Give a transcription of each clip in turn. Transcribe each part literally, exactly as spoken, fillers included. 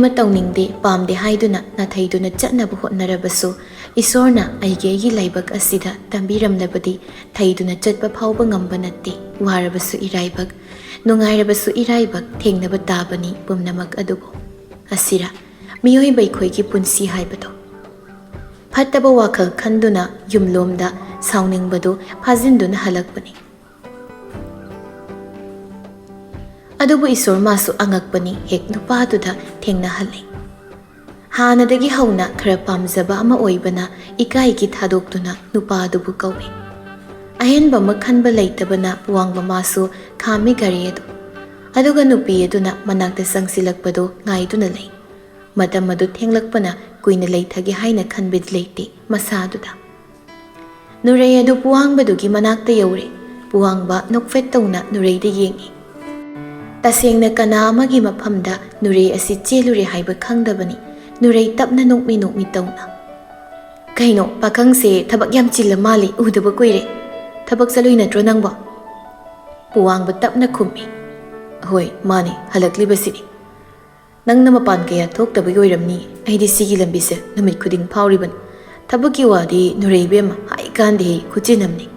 ꯑꯃ ꯇꯧꯅꯤꯡꯗꯦ, ꯄꯥꯝꯗꯦ ꯍꯥꯏꯗꯨꯅ ꯅꯥꯊꯩꯗꯨꯅ ꯆꯠꯅꯕ ꯍꯣꯠꯅꯔꯕꯁꯨ, ꯏꯁꯣꯔꯅ ꯑꯩꯒꯤ ꯑꯩꯒꯤ ꯂꯥꯏꯕꯛ ꯑꯁꯤꯗ ꯇꯝꯕꯤꯔꯝꯂꯕꯗꯤ ꯊꯩꯗꯨꯅ ꯆꯠꯄ ꯐꯥꯎꯕ ꯉꯝꯕ ꯅꯠꯇꯦ꯫ ꯋꯥꯔꯕꯁꯨ ꯏꯔꯥꯏꯕꯛ, ꯅꯨꯡꯉꯥꯏꯔꯕꯁꯨ ꯏꯔꯥꯏꯕꯛ ꯊꯦꯡꯅꯕ ꯇꯥꯕꯅꯤ ꯄꯨꯝꯅꯃꯛ ꯑꯗꯨꯕꯨ꯫ ꯑꯁꯤꯔ ꯃꯤꯑꯣꯏꯕ ꯑꯩꯈꯣꯏꯒꯤ ꯄꯨꯟꯁꯤ ꯍꯥꯏꯕꯗꯣ? ꯐꯠꯇꯕ ꯋꯥꯈꯜ ꯈꯟꯗꯨꯅ ꯌꯨꯝꯂꯣꯝꯗ ꯁꯥꯎꯅꯤꯡꯕꯗꯨ ꯐꯥꯖꯤꯟꯗꯨꯅ ꯍꯜꯂꯛꯄꯅꯤ꯫ ꯑꯗꯨꯕꯨ ꯏꯁꯣꯔ ꯃꯥꯁꯨ ꯑꯉꯛꯄꯅꯤ, ꯍꯦꯛ ꯅꯨꯄꯥꯗꯨꯗ ꯊꯦꯡꯅꯍꯜꯂꯦ꯫ ꯍꯥꯟꯅꯗꯒꯤ ꯍꯧꯅ ꯈꯔ ꯄꯥꯝꯖꯕ ꯑꯃ ꯑꯣꯏꯕꯅ ꯏꯀꯥꯏꯒꯤ ꯊꯥꯗꯣꯛꯇꯨꯅ ꯅꯨꯄꯥꯗꯨꯕꯨ ꯀꯧꯏ꯫ ꯑꯍꯦꯟꯕ ꯑꯃ ꯈꯟꯕ ꯂꯩꯇꯕꯅ ꯄꯨꯋꯥꯡꯕ ꯃꯥꯁꯨ ꯈꯥꯝꯃꯤ ꯒꯥꯔꯤ ꯑꯗꯨ꯫ ꯑꯗꯨꯒ ꯅꯨꯄꯤ ꯑꯗꯨꯅ ꯃꯅꯥꯛꯇ ꯆꯪꯁꯤꯜꯂꯛꯄꯗꯨ ꯉꯥꯏꯗꯨꯅ ꯂꯩ꯫ ꯃꯇꯝ ꯑꯗꯨ ꯊꯦꯡꯂꯛꯄꯅ ꯀꯨꯏꯅ ꯂꯩꯊꯒꯦ ꯍꯥꯏꯅ ꯈꯟꯕꯗꯤ ꯂꯩꯇꯦ ꯃꯁꯥꯗꯨꯗ꯫ ꯅꯨꯔꯩ ꯑꯗꯨ ꯄꯨꯋꯥꯡꯕꯗꯨꯒꯤ ꯃꯅꯥꯛꯇ ꯌꯧꯔꯦ꯫ ꯄꯨꯋꯥꯡꯕ ꯅꯣꯛꯐꯦꯠ ꯇꯧꯅ ꯅꯨꯔꯩꯗ ꯌꯦꯡꯏ꯫ ꯇꯁꯦꯡꯅ ꯀꯅꯥ ꯑꯃꯒꯤ ꯃꯐꯝꯗ ꯅꯨꯔꯩ ꯑꯁꯤ ꯆꯦꯜꯂꯨꯔꯦ ꯍꯥꯏꯕ ꯈꯪꯗꯕꯅꯤ꯫ ꯅꯨꯔꯩ ꯇꯞꯅ ꯅꯣꯛꯃꯤ ꯅꯣꯛꯃꯤ ꯇꯧꯅ, "ꯀꯩꯅꯣ, ꯄꯥꯈꯪꯁꯦ ꯊꯕꯛ ꯌꯥꯝ ꯆꯤꯜꯂ ꯃꯥꯜꯂꯤ, ꯎꯗꯕ ꯀꯨꯏꯔꯦ꯫ ꯊꯕꯛ ꯆꯠꯂꯨꯏ ꯅꯠꯇ꯭ꯔꯣ ꯅꯪꯕꯣ?" ꯄꯨꯋꯥꯡꯕ ꯇꯞꯅ ꯈꯨꯝꯃꯤ, "ꯍꯣꯏ, ꯃꯥꯅꯦ, ꯍꯜꯂꯛꯂꯤꯕꯁꯤꯅꯤ꯫ ꯅꯪꯅ ꯃꯄꯥꯟ ꯀꯌꯥ ꯊꯣꯛꯇꯕꯒꯤ ꯑꯣꯏꯔꯝꯅꯤ꯫ ꯑꯩꯗꯤ ꯁꯤꯒꯤ ꯂꯝꯕꯤꯁꯦ ꯅꯨꯃꯤꯠ ꯈꯨꯗꯤꯡ ꯐꯥꯎꯔꯤꯕꯅꯤ꯫ ꯊꯕꯛꯀꯤ ꯋꯥꯗꯤ ꯅꯨꯔꯩ ꯏꯕꯦꯝꯃ ꯍꯥꯏꯀꯥꯟꯗꯦꯍꯦ, ꯈꯨꯆꯤꯟ ꯑꯃꯅꯤ꯫"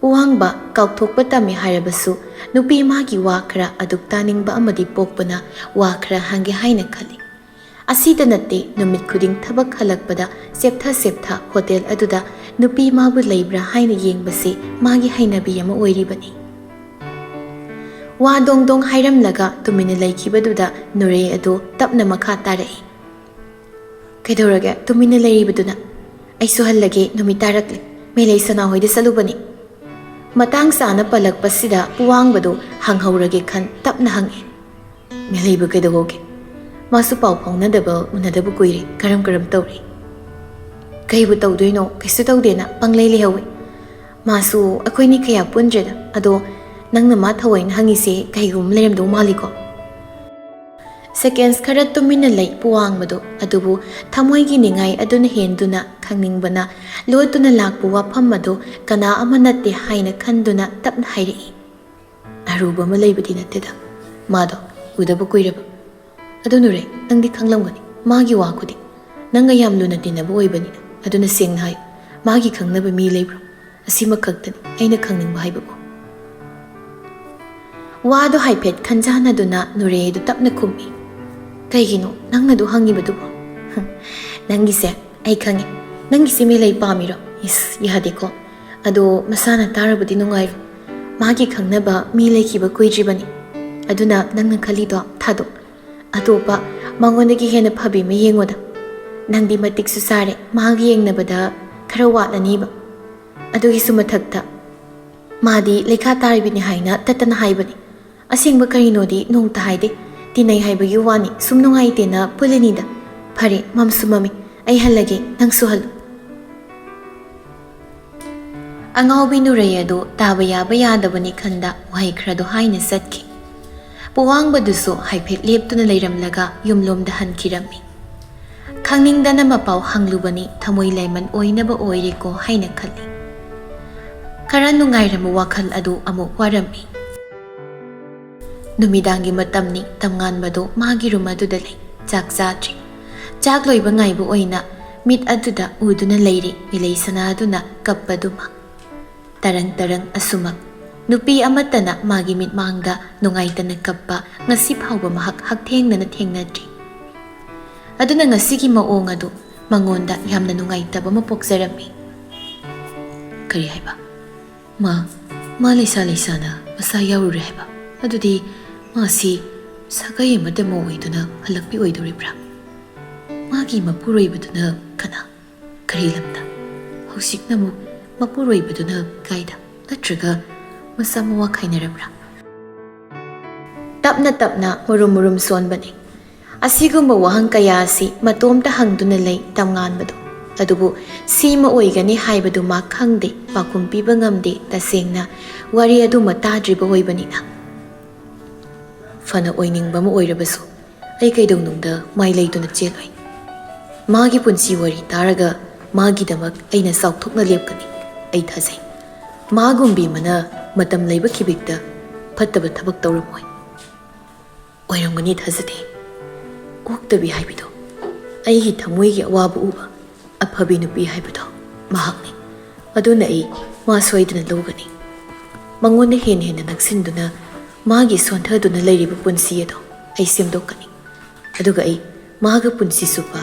ꯄꯨꯋꯥꯡꯕ ꯀꯥꯎꯊꯣꯛꯄ ꯇꯝꯃꯤ ꯍꯥꯏꯔꯕꯁꯨ, ꯅꯨꯄꯤ ꯃꯥꯒꯤ ꯋꯥ ꯈꯔ ꯑꯗꯨꯛ ꯇꯥꯅꯤꯡꯕ ꯑꯃꯗꯤ ꯄꯣꯛꯄꯅ ꯋꯥ ꯈꯔ ꯍꯪꯒꯦ ꯍꯥꯏꯅ ꯈꯜꯂꯤ꯫ ꯑꯁꯤꯗ ꯅꯠꯇꯦ, ꯅꯨꯃꯤꯠ ꯈꯨꯗꯤꯡ ꯊꯕꯛ ꯍꯜꯂꯛꯄꯗ ꯆꯦꯞꯊ ꯆꯦꯞꯊ ꯍꯣꯇꯦꯜ ꯑꯗꯨꯗ ꯅꯨꯄꯤ ꯃꯥꯕꯨ ꯂꯩꯕ꯭ꯔꯥ ꯍꯥꯏꯅ ꯌꯦꯡꯕꯁꯤ ꯃꯥꯒꯤ ꯍꯩꯅꯕꯤ ꯑꯃ ꯑꯣꯏꯔꯤꯕꯅꯤ꯫ ꯋꯥ ꯗꯣꯡ ꯗꯣꯡ ꯍꯥꯏꯔꯝꯂꯒ ꯇꯨꯃꯤꯟꯅ ꯂꯩꯈꯤꯕꯗꯨꯗ ꯅꯨꯔꯩ ꯑꯗꯨ ꯇꯞꯅ ꯃꯈꯥ ꯇꯥꯔꯛꯏ꯫ "ꯀꯩꯗꯧꯔꯒꯦ ꯇꯨꯃꯤꯟꯅ ꯂꯩꯔꯤꯕꯗꯨꯅ?" "ꯑꯩꯁꯨ ꯍꯜꯂꯒꯦ, ꯅꯨꯃꯤꯠ ꯇꯥꯔꯛꯂꯦ꯫ ꯃꯦꯂꯩ ꯁꯅꯥꯍꯣꯏꯗ ꯆꯠꯂꯨꯕꯅꯤ꯫" ꯃꯇꯥꯡ ꯆꯥꯅ ꯄꯜꯂꯛꯄꯁꯤꯗ ꯄꯨꯋꯥꯡꯕꯗꯨ ꯍꯪꯍꯧꯔꯒꯦ ꯈꯟ ꯇꯞꯅ ꯍꯪꯉꯤ꯫ "ꯃꯦꯂꯩꯕꯨ ꯀꯩꯗꯧꯍꯧꯒꯦ? ꯃꯥꯁꯨ ꯄꯥꯎ ꯐꯥꯎꯅꯗꯕ, ꯎꯅꯗꯕ ꯀꯨꯏꯔꯦ꯫ ꯀꯔꯝ ꯀꯔꯝ ꯇꯧꯔꯤ?" "ꯀꯩꯕꯨ ꯇꯧꯗꯣꯏꯅꯣ? ꯀꯩꯁꯨ ꯇꯧꯗꯦꯅ ꯄꯪꯂꯩ ꯂꯩꯍꯧꯋꯤ꯫ ꯃꯥꯁꯨ ꯑꯩꯈꯣꯏꯅꯤ ꯀꯌꯥ ꯄꯨꯟꯗ꯭ꯔꯦꯗ꯫ ꯑꯗꯣ ꯅꯪꯅ ꯃꯥ ꯊꯑꯣꯏꯅ ꯍꯪꯉꯤꯁꯦ ꯀꯩꯒꯨꯝꯕ ꯂꯩꯔꯝꯗꯧ ꯃꯥꯜꯂꯤꯀꯣ?" ꯁꯦꯀꯦꯟꯁ ꯈꯔ ꯇꯨꯃꯤꯟꯅ ꯂꯩ ꯄꯨꯋꯥꯡꯕꯗꯨ, ꯑꯗꯨꯕꯨ ꯊꯃꯣꯏꯒꯤ ꯅꯤꯡꯉꯥꯏ ꯑꯗꯨꯅ ꯍꯦꯟꯗꯨꯅ ꯈꯪꯅꯤꯡꯕꯅ ꯂꯣꯠꯇꯨꯅ ꯂꯥꯛꯄ ꯋꯥꯐꯝ ꯑꯗꯨ ꯀꯅꯥ ꯑꯃ ꯅꯠꯇꯦ ꯍꯥꯏꯅ ꯈꯟꯗꯨꯅ ꯇꯞꯅ ꯍꯥꯏꯔꯛꯏ꯫ "ꯑꯔꯨꯕ ꯑꯃ ꯂꯩꯕꯗꯤ ꯅꯠꯇꯦꯗ꯫ ꯃꯥꯗꯣ ꯎꯗꯕ ꯀꯨꯏꯔꯕ꯫ ꯑꯗꯨ ꯅꯨꯔꯦ, ꯅꯪꯗꯤ ꯈꯪꯂꯝꯒꯅꯤ ꯃꯥꯒꯤ ꯋꯥ ꯈꯨꯗꯤꯡ꯫ ꯅꯪꯒ ꯌꯥꯝ ꯂꯨꯅ ꯇꯤꯟꯅꯕ ꯑꯣꯏꯕꯅꯤꯅ꯫ ꯑꯗꯨꯅ ꯁꯦꯡꯅ ꯍꯥꯏꯌꯨ, ꯃꯥꯒꯤ ꯈꯪꯅꯕ ꯃꯤ ꯂꯩꯕ꯭ꯔꯣ? ꯑꯁꯤꯃꯈꯛꯇꯅꯤ ꯑꯩꯅ ꯈꯪꯅꯤꯡꯕ ꯍꯥꯏꯕꯕꯨ꯫ ꯋꯥꯗꯣ ꯍꯥꯏꯐꯦꯠ ꯈꯟꯖꯥꯟꯅꯗꯨꯅ ꯅꯨꯔꯦꯗꯨ ꯇꯞꯅ ꯈꯨꯝꯃꯤ꯫ "ꯀꯩꯒꯤꯅꯣ ꯅꯪꯅ ꯑꯗꯨ ꯍꯪꯉꯤꯕꯗꯨꯕꯣ?" "ꯅꯪꯒꯤꯁꯦ ꯑꯩ ꯈꯪꯉꯦ꯫ ꯅꯪꯒꯤꯁꯦ ꯃꯦꯂꯩ ꯄꯥꯝꯃꯤꯔꯣ? ꯏꯁ, ꯌꯥꯗꯦꯀꯣ꯫ ꯑꯗꯣ ꯃꯁꯥꯅ ꯇꯥꯔꯕꯗꯤ ꯅꯨꯡꯉꯥꯏꯔꯣꯏ꯫ ꯃꯥꯒꯤ ꯈꯪꯅꯕ ꯃꯤ ꯂꯩꯈꯤꯕ ꯀꯨꯏꯗ꯭ꯔꯤꯕꯅꯤ꯫ ꯑꯗꯨꯅ ꯅꯪꯅ ꯈꯜꯂꯤꯗꯣ ꯊꯥꯗꯣꯛ꯫ ꯑꯇꯣꯞꯄ ꯃꯉꯣꯟꯗꯒꯤ ꯍꯦꯟꯅ ꯐꯕꯤ ꯑꯃ ꯌꯦꯡꯉꯣꯗ꯫ ꯅꯪꯗꯤ ꯃꯇꯤꯛꯁꯨ ꯆꯥꯔꯦ, ꯃꯥꯒ ꯌꯦꯡꯅꯕꯗ ꯈꯔ ꯋꯥꯠꯂꯅꯤꯕ꯫ ꯑꯗꯨꯒꯤꯁꯨ ꯃꯊꯛꯇ ꯃꯥꯗꯤ ꯂꯩꯈꯥ ꯇꯥꯔꯤꯕꯅꯤ ꯍꯥꯏꯅ ꯇꯠꯇꯅ ꯍꯥꯏꯕꯅꯤ꯫ ꯑꯁꯦꯡꯕ ꯀꯔꯤꯅꯣꯗꯤ ꯅꯣꯡꯇ ꯍꯥꯏꯗꯦ꯫ ꯇꯤꯟꯅꯩ ꯍꯥꯏꯕꯒꯤ ꯋꯥꯅꯤ, ꯁꯨꯝ ꯅꯨꯡꯉꯥꯏꯇꯦꯅ ꯄꯨꯜꯂꯤꯅꯤꯗ꯫ ꯐꯔꯦ, ꯃꯝꯁꯨ ꯃꯝꯃꯤ, ꯑꯩ ꯍꯜꯂꯒꯦ, ꯅꯪꯁꯨ ꯍꯜꯂꯨ꯫" ꯑꯉꯥꯎꯕꯤ ꯅꯨꯔꯩ ꯑꯗꯨ ꯇꯥꯕ ꯌꯥꯕ ꯌꯥꯗꯕꯅꯤ ꯈꯟꯗ ꯋꯥꯍꯩ ꯈꯔꯗꯣ ꯍꯥꯏꯅ ꯆꯠꯈꯤ꯫ ꯄꯨꯋꯥꯡꯕꯗꯨꯁꯨ ꯍꯥꯏꯐꯦꯠ ꯂꯦꯞꯇꯨꯅ ꯂꯩꯔꯝꯂꯒ ꯌꯨꯝꯂꯣꯝꯗ ꯍꯟꯈꯤꯔꯝꯃꯤ꯫ ꯈꯪꯅꯤꯡꯗꯅ ꯃꯄꯥꯎ ꯍꯪꯂꯨꯕꯅꯤ, ꯊꯃꯣꯏ ꯂꯥꯏꯃꯟ ꯑꯣꯏꯅꯕ ꯑꯣꯏꯔꯦꯀꯣ ꯍꯥꯏꯅ ꯈꯜꯂꯤ꯫ ꯈꯔ ꯅꯨꯡꯉꯥꯏꯔꯝꯕ ꯋꯥꯈꯜ ꯑꯗꯨ ꯑꯃꯨꯛ ꯋꯥꯔꯝꯃꯤ꯫ ꯅꯨꯃꯤꯗꯥꯡꯒꯤ ꯃꯇꯝꯅꯤ, ꯇꯝꯉꯥꯟꯕꯗꯨ ꯃꯥꯒꯤ ꯔꯨꯝ ꯑꯗꯨꯗ ꯂꯩ꯫ ꯆꯥꯛ ꯆꯥꯗ꯭ꯔꯤ꯫ ꯆꯥꯛ ꯂꯣꯏꯕ ꯉꯥꯏꯕ ꯑꯣꯏꯅ ꯃꯤꯠ ꯑꯗꯨꯗ ꯎꯗꯨꯅ ꯂꯩꯔꯤ ꯃꯤꯂꯩ ꯁꯅꯥꯗꯨꯅ ꯀꯞꯄꯗꯨꯃꯛ꯫ ꯇꯔꯪ ꯇꯔꯪ ꯑꯁꯨꯃꯛ ꯅꯨꯄꯤ ꯑꯃꯠꯇꯅ ꯃꯥꯒꯤ ꯃꯤꯠꯃꯥꯡꯗ ꯅꯨꯡꯉꯥꯏꯇꯅ ꯀꯞꯄ ꯉꯁꯤ ꯐꯥꯎꯕ ꯃꯍꯥꯛ ꯍꯛꯊꯦꯡꯅꯅ ꯊꯦꯡꯅꯗ꯭ꯔꯤ꯫ ꯑꯗꯨꯅ ꯉꯁꯤꯒꯤ ꯃꯑꯣꯡ ꯑꯗꯨ ꯃꯉꯣꯟꯗ ꯌꯥꯝꯅ ꯅꯨꯡꯉꯥꯏꯇꯕ ꯑꯃ ꯄꯣꯛꯆꯔꯝꯃꯤ꯫ "ꯀꯔꯤ ꯍꯥꯏꯕ? ꯃꯥ, ꯃꯥ ꯂꯩꯁꯥ ꯂꯩꯁꯥꯅ ꯃꯁꯥ ꯌꯥꯎꯔꯨꯔꯦ ꯍꯥꯏꯕ? ꯑꯗꯨꯗꯤ ꯃꯥꯁꯤ ꯁꯥꯒꯩ ꯑꯃꯗ ꯃꯧ ꯑꯣꯏꯗꯨꯅ ꯍꯜꯂꯛꯄꯤ ꯑꯣꯏꯗꯣꯔꯤꯕ꯭ꯔꯥ? ꯃꯥꯒꯤ ꯃꯄꯨꯔꯣꯏꯕꯗꯨꯅ ꯀꯅꯥ? ꯀꯔꯤ ꯂꯝꯗ? ꯍꯧꯖꯤꯛꯅ ꯑꯃꯨꯛ ꯃꯄꯨꯔꯣꯏꯕꯗꯨꯅ ꯀꯥꯏꯗ? ꯅꯠꯇ꯭ꯔꯒ ꯃꯁꯥ ꯃꯋꯥ ꯈꯥꯏꯅꯔꯕ꯭ꯔꯥ?" ꯇꯞꯅ ꯇꯞꯅ ꯃꯨꯔꯨꯝ ꯃꯨꯔꯨꯝ ꯁꯣꯟꯕꯅꯤ꯫ ꯑꯁꯤꯒꯨꯝꯕ ꯋꯥꯍꯪ ꯀꯌꯥ ꯑꯁꯤ ꯃꯇꯣꯝꯇ ꯍꯪꯗꯨꯅ ꯂꯩ ꯇꯝꯉꯥꯟꯕꯗꯨ꯫ ꯑꯗꯨꯕꯨ ꯁꯤꯃ ꯑꯣꯏꯒꯅꯤ ꯍꯥꯏꯕꯗꯨ ꯃꯥ ꯈꯪꯗꯦ, ꯄꯥꯎꯈꯨꯝ ꯄꯤꯕ ꯉꯝꯗꯦ꯫ ꯇꯁꯦꯡꯅ ꯋꯥꯔꯤ ꯑꯗꯨꯃ ꯇꯥꯗ꯭ꯔꯤꯕ ꯑꯣꯏꯕꯅꯤꯅ꯫ "ꯐꯅ ꯑꯣꯏꯅꯤꯡꯕ ꯑꯃ ꯑꯣꯏꯔꯕꯁꯨ ꯑꯩ ꯀꯩꯗꯧꯅꯨꯡꯗ ꯃꯥꯏ ꯂꯩꯗꯨꯅ ꯆꯦꯜꯂꯣꯏ꯫ ꯃꯥꯒꯤ ꯄꯨꯟꯁꯤ ꯋꯥꯔꯤ ꯇꯥꯔꯒ ꯃꯥꯒꯤꯗꯃꯛ ꯑꯩꯅ ꯆꯥꯎꯊꯣꯛꯅ ꯂꯦꯞꯀꯅꯤ꯫ ꯑꯩ ꯊꯥꯖꯩ꯫ ꯃꯥꯒꯨꯝꯕꯤ ꯑꯃꯅ ꯃꯇꯝ ꯂꯩꯕ ꯈꯤꯕꯤꯛꯇ ꯐꯠꯇꯕ ꯊꯕꯛ ꯇꯧꯔꯝꯃꯣꯏ꯫" "ꯑꯣꯏꯔꯝꯒꯅꯤ ꯊꯥꯖꯗꯦ꯫ ꯑꯣꯛꯇꯕꯤ ꯍꯥꯏꯕꯤꯗꯣ, ꯑꯩꯒꯤ ꯊꯃꯣꯏꯒꯤ ꯑꯋꯥꯕ ꯎꯕ ꯑꯐꯕꯤ ꯅꯨꯄꯤ ꯍꯥꯏꯕꯗꯣ ꯃꯍꯥꯛꯅꯤ꯫ ꯑꯗꯨꯅ ꯑꯩ ꯃꯥ ꯁꯣꯏꯗꯅ ꯂꯧꯒꯅꯤ꯫ ꯃꯉꯣꯟꯗ ꯍꯦꯟꯅ ꯍꯦꯟꯅ ꯅꯛꯁꯤꯟꯗꯨꯅ ꯃꯥꯒꯤ ꯁꯣꯟꯊꯗꯨꯅ ꯂꯩꯔꯤꯕ ꯄꯨꯟꯁꯤ ꯑꯗꯣ ꯑꯩ ꯁꯦꯝꯗꯣꯛꯀꯅꯤ꯫ ꯑꯗꯨꯒ ꯑꯩ ꯃꯥꯒ ꯄꯨꯟꯁꯤ ꯆꯨꯞꯄ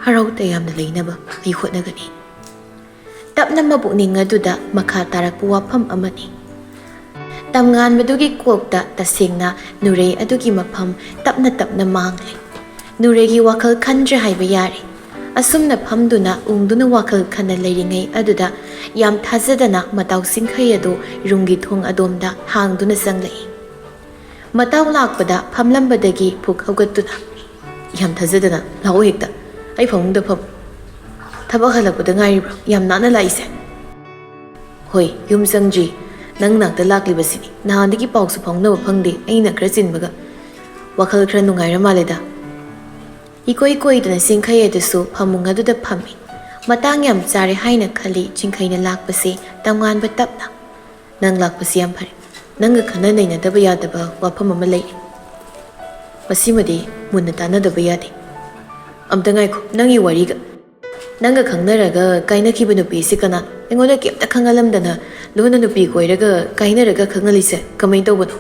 ꯍꯔꯥꯎ ꯇꯌꯥꯝꯅ ꯂꯩꯅꯕ ꯑꯩ ꯍꯣꯠꯅꯒꯅꯤ꯫ ꯇꯞꯅ ꯃꯄꯨꯛꯅꯤꯡ ꯑꯗꯨꯗ ꯃꯈꯥ ꯇꯥꯔꯛꯄ ꯋꯥꯐꯝ ꯑꯃꯅꯤ꯫ ꯇꯝꯉꯥꯟꯕꯗꯨꯒꯤ ꯀꯣꯛꯇ ꯇꯁꯦꯡꯅ ꯅꯨꯔꯩ ꯑꯗꯨꯒꯤ ꯃꯐꯝ ꯇꯞꯅ ꯇꯞꯅ ꯃꯥꯡꯂꯦ꯫ ꯅꯨꯔꯩꯒꯤ ꯋꯥꯈꯜ ꯈꯟꯗ꯭ꯔꯦ ꯍꯥꯏꯕ ꯌꯥꯔꯦ꯫ ꯑꯁꯨꯝꯅ ꯐꯝꯗꯨꯅ ꯎꯪꯗꯨꯅ ꯋꯥꯈꯜ ꯈꯟꯅ ꯂꯩꯔꯤꯉꯩ ꯑꯗꯨꯗ ꯌꯥꯝ ꯊꯥꯖꯗꯅ ꯃꯇꯥꯎ ꯁꯤꯡꯈꯩ ꯑꯗꯨ ꯔꯨꯝꯒꯤ ꯊꯣꯡ ꯑꯗꯣꯝꯗ ꯍꯥꯡꯗꯨꯅ ꯆꯪꯂꯛꯏ꯫ ꯃꯇꯥꯎ ꯂꯥꯛꯄꯗ ꯐꯝꯂꯝꯕꯗꯒꯤ ꯐꯨꯛ ꯍꯧꯒꯠꯇꯨꯅ, "ꯌꯥꯝ ꯊꯥꯖꯗꯅ, ꯂꯥꯛꯑꯣ ꯍꯦꯛꯇ, ꯑꯩ ꯐꯃꯨꯡꯗ ꯐꯝ꯫ ꯊꯕꯛ ꯍꯜꯂꯛꯄꯗ ꯉꯥꯏꯔꯤꯕ꯭ꯔꯣ? ꯌꯥꯝ ꯅꯥꯟꯅ ꯂꯥꯛꯏꯁꯦ?" "ꯍꯣꯏ, ꯌꯨꯝ ꯆꯪꯗ꯭ꯔꯤ꯫ ꯅꯪ ꯅꯥꯛꯇ ꯂꯥꯛꯂꯤꯕꯁꯤꯅꯤ꯫ ꯅꯍꯥꯟꯗꯒꯤ ꯄꯥꯎꯁꯨ ꯐꯥꯎꯅꯕ ꯐꯪꯗꯦ, ꯑꯩꯅ ꯈꯔ ꯆꯤꯟꯕꯒ꯫ ꯋꯥꯈꯜ ꯈꯔ ꯅꯨꯡꯉꯥꯏꯔ ꯃꯥꯜꯂꯦꯗ꯫" ꯏꯀꯣꯏ ꯀꯣꯏꯗꯅ ꯆꯤꯡꯈꯩ ꯑꯗꯨꯁꯨ ꯐꯃꯨꯡ ꯑꯗꯨꯗ ꯐꯝꯃꯤ꯫ ꯃꯇꯥꯡ ꯌꯥꯝ ꯆꯥꯔꯦ ꯍꯥꯏꯅ ꯈꯜꯂꯤ ꯆꯤꯡꯈꯩꯅ ꯂꯥꯛꯄꯁꯦ ꯇꯝꯉꯥꯟꯕ ꯇꯞꯅ꯫ "ꯅꯪ ꯂꯥꯛꯄꯁꯤ ꯌꯥꯝ ꯐꯔꯦ꯫ ꯅꯪꯒ ꯈꯟꯅ ꯅꯩꯅꯗꯕ ꯌꯥꯗꯕ ꯋꯥꯐꯝ ꯑꯃ ꯂꯩ꯫ ꯃꯁꯤꯃꯗꯤ ꯃꯨꯟꯅ ꯇꯥꯟꯅꯗꯕ ꯌꯥꯗꯦ꯫" "ꯑꯝꯇ ꯉꯥꯏꯈꯣ, ꯅꯪꯒꯤ ꯋꯥꯔꯤꯒ꯫ ꯅꯪꯒ ꯈꯪꯅꯔꯒ ꯀꯥꯏꯅꯈꯤꯕ ꯅꯨꯄꯤꯁꯤ ꯀꯅꯥ? ꯑꯩꯉꯣꯟꯗ ꯀꯩꯝꯇ ꯈꯪꯍꯜꯂꯝꯗꯅ ꯂꯣꯟꯅ ꯅꯨꯄꯤ ꯀꯣꯏꯔꯒ ꯀꯥꯏꯅꯔꯒ ꯈꯪꯍꯜꯂꯤꯁꯦ ꯀꯃꯥꯏꯅ ꯇꯧꯕꯅꯣ?"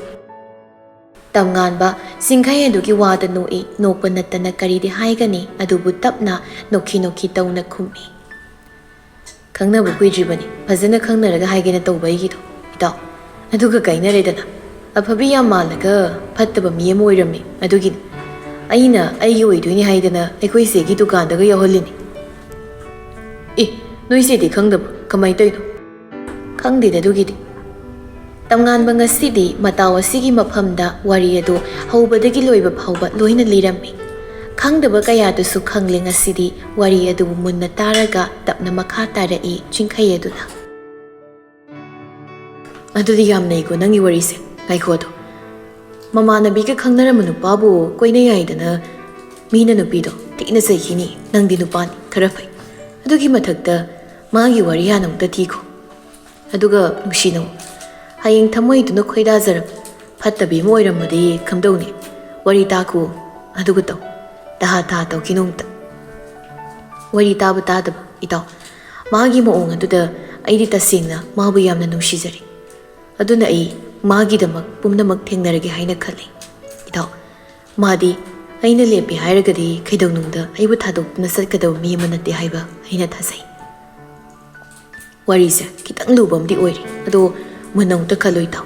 ꯇꯝꯉꯥꯟꯕ ꯆꯤꯡꯈꯩ ꯑꯗꯨꯒꯤ ꯋꯥꯗ ꯅꯣꯛꯏ, ꯅꯣꯛꯄ ꯅꯠꯇꯅ ꯀꯔꯤꯗꯤ ꯍꯥꯏꯒꯅꯤ, ꯑꯗꯨꯕꯨ ꯇꯞꯅ ꯅꯣꯛꯈꯤ ꯅꯣꯛꯈꯤ ꯇꯧꯅ ꯈꯨꯝꯃꯤ꯫ "ꯈꯪꯅꯕ ꯀꯨꯏꯗ꯭ꯔꯤꯕꯅꯤ, ꯐꯖꯅ ꯈꯪꯅꯔꯒ ꯍꯥꯏꯒꯦꯅ ꯇꯧꯕ ꯑꯩꯒꯤꯗꯣ, ꯏꯇꯥꯎ꯫ ꯑꯗꯨꯒ ꯀꯥꯏꯅꯔꯦꯗꯅ꯫ ꯑꯐꯕꯤ ꯌꯥꯝ ꯃꯥꯜꯂꯒ ꯐꯠꯇꯕ ꯃꯤ ꯑꯃ ꯑꯣꯏꯔꯝꯃꯤ, ꯑꯗꯨꯒꯤꯅꯤ꯫ ꯑꯩꯅ ꯑꯩꯒꯤ ꯑꯣꯏꯗꯣꯏꯅꯤ ꯍꯥꯏꯗꯅ ꯑꯩꯈꯣꯏ ꯆꯦꯒꯤ ꯗꯨꯀꯥꯟꯗꯒ ꯌꯥꯎꯍꯜꯂꯤꯅꯤ꯫" "ꯑꯦ, ꯅꯣꯏ ꯆꯦꯗꯤ ꯈꯪꯗꯕ? ꯀꯃꯥꯏꯅ ꯇꯧꯔꯤꯅꯣ?" "ꯈꯪꯗꯦꯗ ꯑꯗꯨꯒꯤꯗꯤ꯫" ꯇꯝꯉꯥꯟꯕ ꯉꯁꯤꯗꯤ ꯃꯇꯥꯎ ꯑꯁꯤꯒꯤ ꯃꯐꯝꯗ ꯋꯥꯔꯤ ꯑꯗꯨ ꯍꯧꯕꯗꯒꯤ ꯂꯣꯏꯕ ꯐꯥꯎꯕ ꯂꯣꯏꯅ ꯂꯤꯔꯝꯃꯤ꯫ ꯈꯪꯗꯕ ꯀꯌꯥꯗꯨꯁꯨ ꯈꯪꯂꯦ ꯉꯁꯤꯗꯤ꯫ ꯋꯥꯔꯤ ꯑꯗꯨꯕꯨ ꯃꯨꯟꯅ ꯇꯥꯔꯒ ꯇꯞꯅ ꯃꯈꯥ ꯇꯥꯔꯛꯏ ꯆꯤꯡꯈꯩ ꯑꯗꯨꯅ꯫ "ꯑꯗꯨꯗꯤ ꯌꯥꯝ ꯅꯩꯀꯣ ꯅꯪꯒꯤ ꯋꯥꯔꯤꯁꯦ꯫ ꯉꯥꯏꯈꯣ ꯑꯗꯣ, ꯃꯃꯥꯟꯅꯕꯤꯒ ꯈꯪꯅꯔꯝꯕ ꯅꯨꯄꯥꯕꯨ ꯀꯣꯏꯅ ꯌꯥꯏꯗꯅ ꯃꯤꯅ ꯅꯨꯄꯤꯗꯣ ꯊꯤꯅ ꯆꯩꯈꯤꯅꯤ꯫ ꯅꯪꯗꯤ ꯅꯨꯄꯥꯅꯤ, ꯈꯔ ꯐꯩ꯫ ꯑꯗꯨꯒꯤ ꯃꯊꯛꯇ ꯃꯥꯒꯤ ꯋꯥꯔꯤ ꯍꯥꯟꯅ ꯑꯃꯨꯛꯇ ꯊꯤꯈꯣ꯫ ꯑꯗꯨꯒ ꯅꯨꯡꯁꯤꯅꯧ꯫ ꯍꯌꯦꯡ ꯊꯃꯣꯏꯗꯨꯅ ꯈꯣꯏꯗꯥꯖꯔꯕ ꯐꯠꯇꯕꯤ ꯑꯃ ꯑꯣꯏꯔꯝꯃꯗꯤ ꯀꯝꯗꯧꯅꯤ? ꯋꯥꯔꯤ ꯇꯥꯈꯣ, ꯑꯗꯨꯒ ꯇꯧ꯫ ꯇꯍꯥ ꯇꯍꯥ ꯇꯧꯈꯤꯅꯨ ꯑꯝꯇ꯫ ꯋꯥꯔꯤ ꯇꯥꯕ ꯇꯥꯗꯕ, ꯏꯇꯥꯎ꯫ ꯃꯥꯒꯤ ꯃꯑꯣꯡ ꯑꯗꯨꯗ ꯑꯩꯗꯤ ꯇꯁꯦꯡꯅ ꯃꯥꯕꯨ ꯌꯥꯝꯅ ꯅꯨꯡꯁꯤꯖꯔꯤ꯫ ꯑꯗꯨꯅ ꯑꯩ ꯃꯥꯒꯤꯗꯃꯛ ꯄꯨꯝꯅꯃꯛ ꯊꯦꯡꯅꯔꯒꯦ ꯍꯥꯏꯅ ꯈꯜꯂꯤ꯫ ꯏꯇꯥꯎ, ꯃꯥꯗꯤ ꯑꯩꯅ ꯂꯦꯞꯄꯦ ꯍꯥꯏꯔꯒꯗꯤ ꯀꯩꯗꯧꯅꯨꯡꯗ ꯑꯩꯕꯨ ꯊꯥꯗꯣꯛꯇꯨꯅ ꯆꯠꯀꯗꯕ ꯃꯤ ꯑꯃ ꯅꯠꯇꯦ ꯍꯥꯏꯕ ꯑꯩꯅ ꯊꯥꯖꯩ꯫ ꯋꯥꯔꯤꯁꯦ ꯈꯤꯇꯪ ꯂꯨꯕ ꯑꯃꯗꯤ ꯑꯣꯏꯔꯤ, ꯑꯗꯣ ꯃꯨꯟꯅ ꯑꯃꯨꯛꯇ ꯈꯜꯂꯣ ꯏꯇꯥꯎ꯫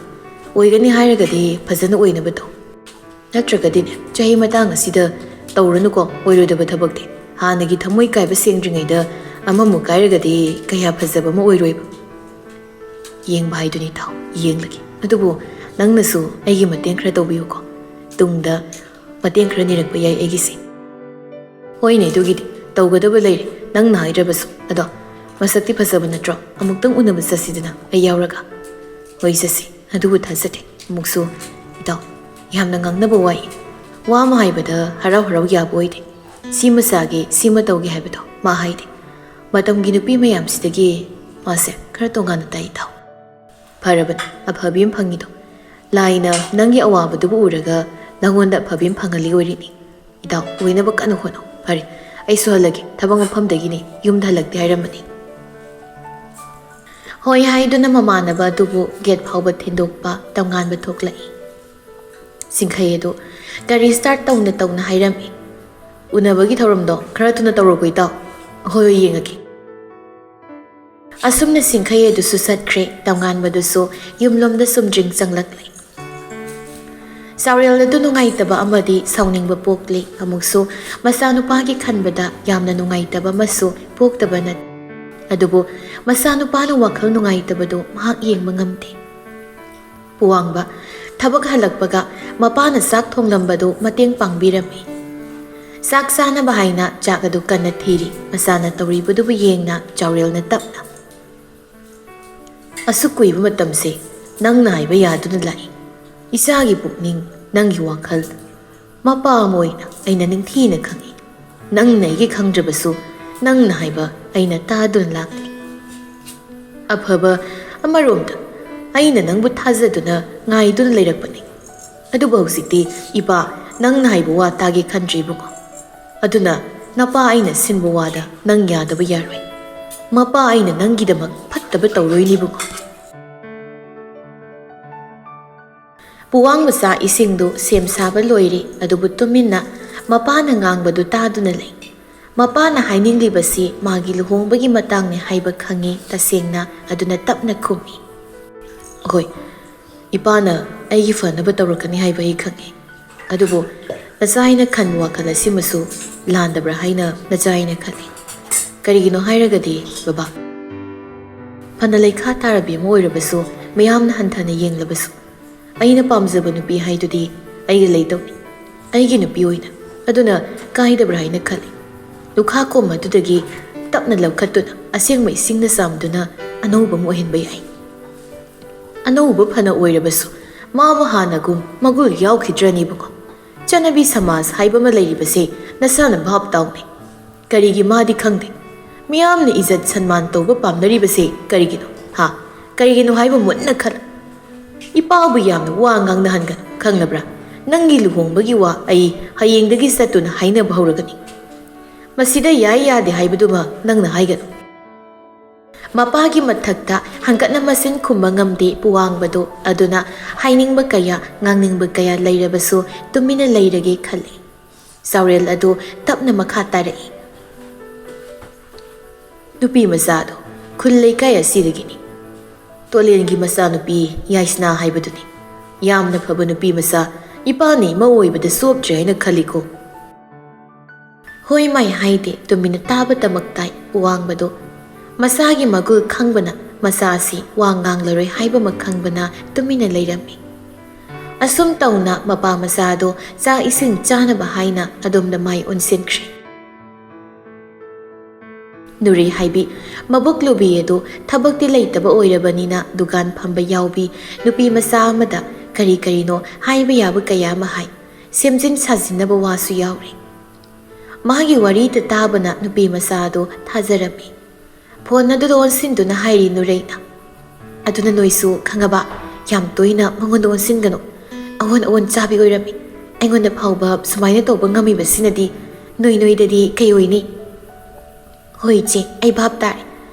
ꯑꯣꯏꯒꯅꯤ ꯍꯥꯏꯔꯒꯗꯤ ꯐꯖꯅ ꯑꯣꯏꯅꯕ ꯇꯧ꯫ ꯅꯠꯇ꯭ꯔꯒꯗꯤꯅꯦ, ꯆꯍꯤ ꯃꯇꯥꯡ ꯑꯁꯤꯗ ꯇꯧꯔꯨꯅꯨꯀꯣ, ꯑꯣꯏꯔꯣꯏꯗꯕ ꯊꯕꯛꯇꯤ꯫ ꯍꯥꯟꯅꯒꯤ ꯊꯃꯣꯏ ꯀꯥꯏꯕ ꯁꯦꯡꯗ꯭ꯔꯤꯉꯩꯗ ꯑꯃꯃꯨꯛ ꯀꯥꯏꯔꯒꯗꯤ ꯀꯌꯥ ꯐꯖꯕ ꯑꯃ ꯑꯣꯏꯔꯣꯏꯕ꯫ ꯌꯦꯡꯕ ꯍꯥꯏꯗꯨꯅꯤ ꯏꯇꯥꯎ, ꯌꯦꯡꯂꯒꯦ꯫ ꯑꯗꯨꯕꯨ ꯅꯪꯅꯁꯨ ꯑꯩꯒꯤ ꯃꯇꯦꯡ ꯈꯔ ꯇꯧꯕꯤꯌꯨꯀꯣ꯫ ꯇꯨꯡꯗ ꯃꯇꯦꯡ ꯈꯔ ꯅꯤꯔꯛꯄ ꯌꯥꯏ ꯑꯩꯒꯤꯁꯦ꯫ ꯍꯣꯏꯅꯦ, ꯑꯗꯨꯒꯤꯗꯤ ꯇꯧꯒꯗꯕ ꯂꯩꯔꯦ, ꯅꯪꯅ ꯍꯥꯏꯗ꯭ꯔꯕꯁꯨ꯫ ꯑꯗꯣ ꯃꯁꯛꯇꯤ ꯐꯖꯕ ꯅꯠꯇ꯭ꯔꯣ? ꯑꯃꯨꯛꯇꯪ ꯎꯅꯕ ꯆꯠꯁꯤꯗꯅ, ꯑꯩ ꯌꯥꯎꯔꯒ꯫ ꯍꯣꯏ, ꯆꯠꯁꯤ, ꯑꯗꯨꯕꯨ ꯊꯥꯖꯗꯦ꯫ ꯑꯃꯨꯛꯁꯨ ꯏꯇꯥꯎ, ꯌꯥꯝꯅ ꯉꯥꯡꯅꯕ ꯋꯥꯏ꯫ ꯋꯥ ꯑꯃ ꯍꯥꯏꯕꯗ ꯍꯔꯥꯎ ꯍꯔꯥꯎ ꯌꯥꯕ ꯑꯣꯏꯗꯦ꯫ ꯁꯤꯃ ꯆꯥꯒꯦ, ꯁꯤꯃ ꯇꯧꯒꯦ ꯍꯥꯏꯕꯗꯣ ꯃꯥ ꯍꯥꯏꯗꯦ꯫ ꯃꯇꯝꯒꯤ ꯅꯨꯄꯤ ꯃꯌꯥꯝꯁꯤꯗꯒꯤ ꯃꯥꯁꯦ ꯈꯔ ꯇꯣꯉꯥꯟꯅ ꯇꯥꯏ ꯏꯇꯥꯎ꯫ ꯐꯔꯕꯅꯤ, ꯑꯐꯕꯤ ꯑꯃ ꯐꯪꯉꯤꯗꯣ꯫ ꯂꯥꯏꯅ ꯅꯪꯒꯤ ꯑꯋꯥꯕꯗꯨꯕꯨ ꯎꯔꯒ ꯅꯪꯉꯣꯟꯗ ꯑꯐꯕꯤ ꯑꯃ ꯐꯪꯍꯜꯂꯤ ꯑꯣꯏꯔꯤꯅꯤ꯫ ꯏꯇꯥꯎ, ꯑꯣꯏꯅꯕ ꯀꯟꯅ ꯍꯣꯠꯅꯧ꯫ ꯐꯔꯦ, ꯑꯩꯁꯨ ꯍꯜꯂꯒꯦ꯫ ꯊꯕꯛ ꯃꯐꯝꯗꯒꯤꯅꯤ, ꯌꯨꯝꯗ ꯍꯜꯂꯛꯇꯦ ꯍꯥꯏꯔꯝꯕꯅꯤ꯫ ꯍꯣꯏ ꯍꯥꯏꯗꯨꯅ ꯃꯃꯥꯟꯅꯕ ꯑꯗꯨꯕꯨ ꯒꯦꯠ ꯐꯥꯎꯕ ꯊꯤꯟꯗꯣꯛꯄ ꯇꯝꯉꯥꯟꯕ ꯊꯣꯛꯂꯛꯏ꯫ ꯁꯤꯡꯈꯩ ꯑꯗꯨ ꯒꯥꯔꯤ ꯁ꯭ꯇꯥꯔꯠ ꯇꯧꯅ ꯇꯧꯅ ꯍꯥꯏꯔꯝꯃꯤ꯫ ꯎꯅꯕꯒꯤ ꯊꯧꯔꯝꯗꯣ ꯈꯔ ꯊꯨꯅ ꯇꯧꯔꯣꯀꯣ ꯏꯇꯥꯎ꯫ ꯍꯣꯏ, ꯍꯣꯏ, ꯌꯦꯡꯉꯒꯦ꯫ ꯑꯁꯨꯝꯅ ꯁꯤꯡꯈꯩ ꯑꯗꯨꯁꯨ ꯆꯠꯈ꯭ꯔꯦ, ꯇꯝꯉꯥꯟꯕꯗꯨꯁꯨ ꯌꯨꯝꯂꯣꯝꯗ ꯁꯨꯝꯗ꯭ꯔꯤꯡ ꯆꯪꯂꯛꯂꯦ꯫ ꯆꯥꯎꯔꯦꯜ ꯑꯗꯨ ꯅꯨꯡꯉꯥꯏꯇꯕ ꯑꯃꯗꯤ ꯁꯥꯎꯅꯤꯡꯕ ꯄꯣꯛꯂꯤ꯫ ꯑꯃꯨꯛꯁꯨ ꯃꯆꯥꯅꯨꯄꯥꯒꯤ ꯈꯟꯕꯗ ꯌꯥꯝꯅ ꯅꯨꯡꯉꯥꯏꯇꯕ ꯑꯃꯁꯨ ꯄꯣꯛꯇꯕ ꯅꯠꯇꯦ꯫ ꯑꯗꯨꯕꯨ ꯃꯆꯥꯅꯨꯄꯥꯅ ꯋꯥꯈꯜ ꯅꯨꯡꯉꯥꯏꯇꯕꯗꯨ ꯃꯍꯥꯛ ꯌꯦꯡꯕ ꯉꯝꯗꯦ꯫ ꯄꯨꯋꯥꯡꯕ ꯊꯕꯛ ꯍꯜꯂꯛꯄꯒ ꯃꯄꯥꯅ ꯆꯥꯛ ꯊꯣꯡꯂꯝꯕꯗꯨ ꯃꯇꯦꯡ ꯄꯥꯡꯕꯤꯔꯝꯃꯤ꯫ ꯆꯥꯛ ꯆꯥꯅꯕ ꯍꯥꯏꯅ ꯆꯥꯛ ꯑꯗꯨ ꯀꯟꯅ ꯊꯤꯔꯤ꯫ ꯃꯆꯥꯅ ꯇꯧꯔꯤꯕꯗꯨꯕꯨ ꯌꯦꯡꯅ ꯆꯥꯎꯔꯦꯜꯅ ꯇꯞꯅ, "ꯑꯁꯨꯛ ꯀꯨꯏꯕ ꯃꯇꯝꯁꯦ ꯅꯪꯅ ꯍꯥꯏꯕ ꯌꯥꯗꯨꯅ ꯂꯥꯛꯏ꯫ ꯏꯆꯥꯒꯤ ꯄꯨꯛꯅꯤꯡ, ꯅꯪꯒꯤ ꯋꯥꯈꯜ, ꯃꯄꯥ ꯑꯃ ꯑꯣꯏꯅ ꯑꯩꯅ ꯅꯤꯡꯊꯤꯅ ꯈꯪꯏ꯫ ꯅꯪꯅ ꯑꯩꯒꯤ ꯈꯪꯗ꯭ꯔꯕꯁꯨ ꯅꯪꯅ ꯍꯥꯏꯕ ꯑꯩꯅ ꯇꯥꯗꯨꯅ ꯂꯥꯛꯂꯤ꯫ ꯑꯐꯕ ꯑꯃꯔꯣꯝꯗ ꯑꯩꯅ ꯅꯪꯕꯨ ꯊꯥꯖꯗꯨꯅ ꯉꯥꯏꯗꯨꯅ ꯂꯩꯔꯛꯄꯅꯤ꯫ ꯑꯗꯨꯕꯨ ꯍꯧꯖꯤꯛꯇꯤ ꯏꯄꯥ ꯅꯪꯅ ꯍꯥꯏꯕ ꯋꯥ ꯇꯥꯒꯦ ꯈꯟꯗ꯭ꯔꯦ ꯏꯕꯨꯡꯉꯣ꯫ ꯑꯗꯨꯅ ꯅꯄꯥ ꯑꯩꯅ ꯁꯤꯟꯕ ꯋꯥꯗ ꯅꯪ ꯌꯥꯗꯕ ꯌꯥꯔꯣꯏ꯫ ꯃꯄꯥ ꯑꯩꯅ ꯅꯪꯒꯤꯗꯃꯛ ꯐꯠꯇꯕ ꯇꯧꯔꯣꯏꯅꯦꯕꯀꯣ꯫ ꯄꯨꯋꯥꯡ ꯃꯆꯥ ꯏꯁꯤꯡꯗꯨ ꯁꯦꯝ ꯁꯥꯕ ꯂꯣꯏꯔꯦ, ꯑꯗꯨꯕꯨ ꯇꯨꯃꯤꯟꯅ ꯃꯄꯥꯅ ꯉꯥꯡꯕꯗꯨ ꯇꯥꯗꯨꯅ ꯂꯩ꯫ ꯃꯄꯥꯅ ꯍꯥꯏꯅꯤꯡꯂꯤꯕꯁꯤ ꯃꯥꯒꯤ ꯂꯨꯍꯣꯡꯕꯒꯤ ꯃꯇꯥꯡꯅꯤ ꯍꯥꯏꯕ ꯈꯪꯉꯤ, ꯇꯁꯦꯡꯅ꯫ ꯑꯗꯨꯅ ꯇꯞꯅ ꯈꯨꯝꯃꯤ, "ꯍꯣꯏ, ꯏꯄꯥꯅ ꯑꯩꯒꯤ ꯐꯅꯕ ꯇꯧꯔꯛꯀꯅꯤ ꯍꯥꯏꯕ ꯑꯩ ꯈꯪꯉꯤ꯫ ꯑꯗꯨꯕꯨ ꯅꯆꯥ ꯑꯩꯅ ꯈꯟꯕ ꯋꯥꯈꯜ ꯑꯁꯤꯃꯁꯨ ꯂꯥꯟꯗꯕ꯭ꯔꯥ ꯍꯥꯏꯅ ꯅꯆꯥ ꯑꯩꯅ ꯈꯜꯂꯤ꯫ ꯀꯔꯤꯒꯤꯅꯣ ꯍꯥꯏꯔꯒꯗꯤ, ꯕꯕꯥ, ꯐꯅ ꯂꯩꯈꯥ ꯇꯥꯔꯕꯤ ꯑꯃ ꯑꯣꯏꯔꯕꯁꯨ, ꯃꯌꯥꯝꯅ ꯍꯟꯊꯅ ꯌꯦꯡꯂꯕꯁꯨ, ꯑꯩꯅ ꯄꯥꯝꯖꯕ ꯅꯨꯄꯤ ꯍꯥꯏꯗꯨꯗꯤ ꯑꯩꯒ ꯂꯩꯗꯧꯅꯤ, ꯑꯩꯒꯤ ꯅꯨꯄꯤ ꯑꯣꯏꯅ꯫ ꯑꯗꯨꯅ ꯀꯥꯏꯗꯕ꯭ꯔꯥ ꯍꯥꯏꯅ ꯈꯜꯂꯤ꯫" ꯂꯨꯈꯥ ꯀꯣꯝ ꯑꯗꯨꯗꯒꯤ ꯇꯞꯅ ꯂꯧꯈꯠꯇꯨꯅ ꯑꯁꯦꯡꯕ ꯏꯁꯤꯡꯅ ꯆꯥꯝꯗꯨꯅ ꯑꯅꯧꯕ ꯑꯃ ꯑꯣꯏꯍꯟꯕ ꯌꯥꯏ꯫ ꯑꯅꯧꯕ ꯐꯅ ꯑꯣꯏꯔꯕꯁꯨ, ꯃꯥꯕꯨ ꯍꯥꯟꯅꯒꯨꯝ ꯃꯒꯨꯜ ꯌꯥꯎꯈꯤꯗ꯭ꯔꯅꯦꯕꯀꯣ? ꯆꯠꯅꯕꯤ ꯁꯃꯥꯖ ꯍꯥꯏꯕ ꯑꯃ ꯂꯩꯔꯤꯕꯁꯦ ꯅꯁꯥꯅ ꯚꯥꯞ ꯇꯥꯎꯅꯦ꯫ ꯀꯔꯤꯒꯤ ꯃꯥꯗꯤ ꯈꯪꯗꯦ? ꯃꯤꯌꯥꯝꯅ ꯏꯖꯠ ꯁꯟꯃꯥꯟ ꯇꯧꯕ ꯄꯥꯝꯅꯔꯤꯕꯁꯦ ꯀꯔꯤꯒꯤꯅꯣ? ꯍꯥ? ꯀꯔꯤꯒꯤꯅꯣ ꯍꯥꯏꯕ ꯃꯨꯟꯅ ꯈꯜꯂꯨ꯫ ꯏꯄꯥꯕꯨ ꯌꯥꯝꯅ ꯋꯥ ꯉꯥꯡꯅꯍꯟꯒꯅꯨ, ꯈꯪꯂꯕ꯭ꯔꯥ? ꯅꯪꯒꯤ ꯂꯨꯍꯣꯡꯕꯒꯤ ꯋꯥ ꯑꯩ ꯍꯌꯦꯡꯗꯒꯤ ꯆꯠꯇꯨꯅ ꯍꯥꯏꯅꯕ ꯍꯧꯔꯒꯅꯤ꯫ ꯃꯁꯤꯗ ꯌꯥꯏ ꯌꯥꯗꯦ ꯍꯥꯏꯕꯗꯨꯃ ꯅꯪꯅ ꯍꯥꯏꯒꯅꯨ꯫ ꯃꯄꯥꯒꯤ ꯃꯊꯛꯇ ꯍꯪꯒꯠꯅ ꯃꯆꯤꯟ ꯈꯨꯝꯕ ꯉꯝꯗꯦ ꯄꯨꯋꯥꯡꯕꯗꯨ꯫ ꯑꯗꯨꯅ ꯍꯥꯏꯅꯤꯡꯕ ꯀꯌꯥ, ꯉꯥꯡꯅꯤꯡꯕ ꯀꯌꯥ ꯂꯩꯔꯕꯁꯨ ꯇꯨꯃꯤꯟꯅ ꯂꯩꯔꯒꯦ ꯈꯜꯂꯤ꯫ ꯆꯥꯎꯔꯦꯜ ꯑꯗꯨ ꯇꯞꯅ ꯃꯈꯥ ꯇꯥꯔꯛꯏ꯫ ꯅꯨꯄꯤ ꯃꯆꯥꯗꯣ ꯈꯨꯜ ꯂꯩꯀꯥꯏ ꯑꯁꯤꯗꯒꯤꯅꯤ꯫ ꯇꯣꯂꯦꯟꯒꯤ ꯃꯆꯥꯅꯨꯄꯤ ꯌꯥꯏꯁꯅꯥ ꯍꯥꯏꯕꯗꯨꯅꯤ꯫ ꯌꯥꯝꯅ ꯐꯕ ꯅꯨꯄꯤ ꯃꯆꯥ, ꯏꯄꯥꯅ ꯏꯃꯧ ꯑꯣꯏꯕꯗ ꯆꯣꯞꯇ꯭ꯔꯦ ꯍꯥꯏꯅ ꯈꯜꯂꯤꯀꯣ꯫ ꯍꯣꯏ ꯃꯥꯏ ꯍꯥꯏꯗꯦ, ꯇꯨꯃꯤꯟꯅ ꯇꯥꯕꯇꯃꯛ ꯇꯥꯏ ꯄꯨꯋꯥꯡꯕꯗꯣ꯫ ꯃꯁꯥꯒꯤ ꯃꯒꯨꯜ ꯈꯪꯕꯅ ꯃꯆꯥ ꯑꯁꯤ ꯋꯥ ꯉꯥꯡꯂꯔꯣꯏ ꯍꯥꯏꯕꯃꯛ ꯈꯪꯕꯅ ꯇꯨꯃꯤꯟꯅ ꯂꯩꯔꯝꯃꯤ꯫ ꯑꯁꯨꯝ ꯇꯧꯅ ꯃꯄꯥ ꯃꯆꯥꯗꯣ ꯆꯥꯛ ꯏꯁꯤꯡ ꯆꯥꯅꯕ ꯍꯥꯏꯅ ꯑꯗꯣꯝꯗ ꯃꯥꯏ ꯑꯣꯟꯁꯤꯟꯈ꯭ꯔꯦ꯫ ꯅꯨꯔꯩ ꯍꯥꯏꯕꯤ ꯃꯕꯨꯛ ꯂꯨꯕꯤ ꯑꯗꯨ ꯊꯕꯛꯇꯤ ꯂꯩꯇꯕ ꯑꯣꯏꯔꯕꯅꯤꯅ ꯗꯨꯀꯥꯟ ꯐꯝꯕ ꯌꯥꯎꯕꯤ ꯅꯨꯄꯤ ꯃꯆꯥ ꯑꯃꯗ ꯀꯔꯤ ꯀꯔꯤꯅꯣ ꯍꯥꯏꯕ ꯌꯥꯕ ꯀꯌꯥ ꯑꯃ ꯍꯥꯏ꯫ ꯁꯦꯝꯖꯤꯟ ꯁꯥꯖꯤꯟꯅꯕ ꯋꯥꯁꯨ ꯌꯥꯎꯔꯤ꯫ ꯃꯥꯒꯤ ꯋꯥꯔꯤꯗ ꯇꯥꯕꯅ ꯅꯨꯄꯤ ꯃꯆꯥ ꯑꯗꯨ ꯊꯥꯖꯔꯝꯃꯤ꯫ ꯐꯣꯟ ꯑꯗꯨꯗ ꯑꯣꯟꯁꯤꯟꯗꯨꯅ ꯍꯥꯏꯔꯤ ꯅꯨꯔꯩꯅ, "ꯑꯗꯨꯅ ꯅꯣꯏꯁꯨ ꯈꯪꯉꯕ? ꯌꯥꯝ ꯇꯣꯏꯅ ꯃꯉꯣꯟꯗ ꯑꯣꯟꯁꯤꯟꯒꯅꯨ꯫ ꯑꯑꯣꯟ ꯑꯑꯣꯟ ꯆꯥꯕꯤ ꯑꯣꯏꯔꯝꯃꯤ꯫ ꯑꯩꯉꯣꯟꯗ ꯐꯥꯎꯕ ꯁꯨꯃꯥꯏꯅ ꯇꯧꯕ ꯉꯝꯃꯤꯕꯁꯤꯅꯗꯤ ꯅꯣꯏ ꯅꯣꯏꯗꯗꯤ ꯀꯩ ꯑꯣꯏꯅꯤ? ꯍꯣꯏ ꯏꯆꯦ, ꯑꯩ ꯚꯥꯞ ꯇꯥꯔꯦ꯫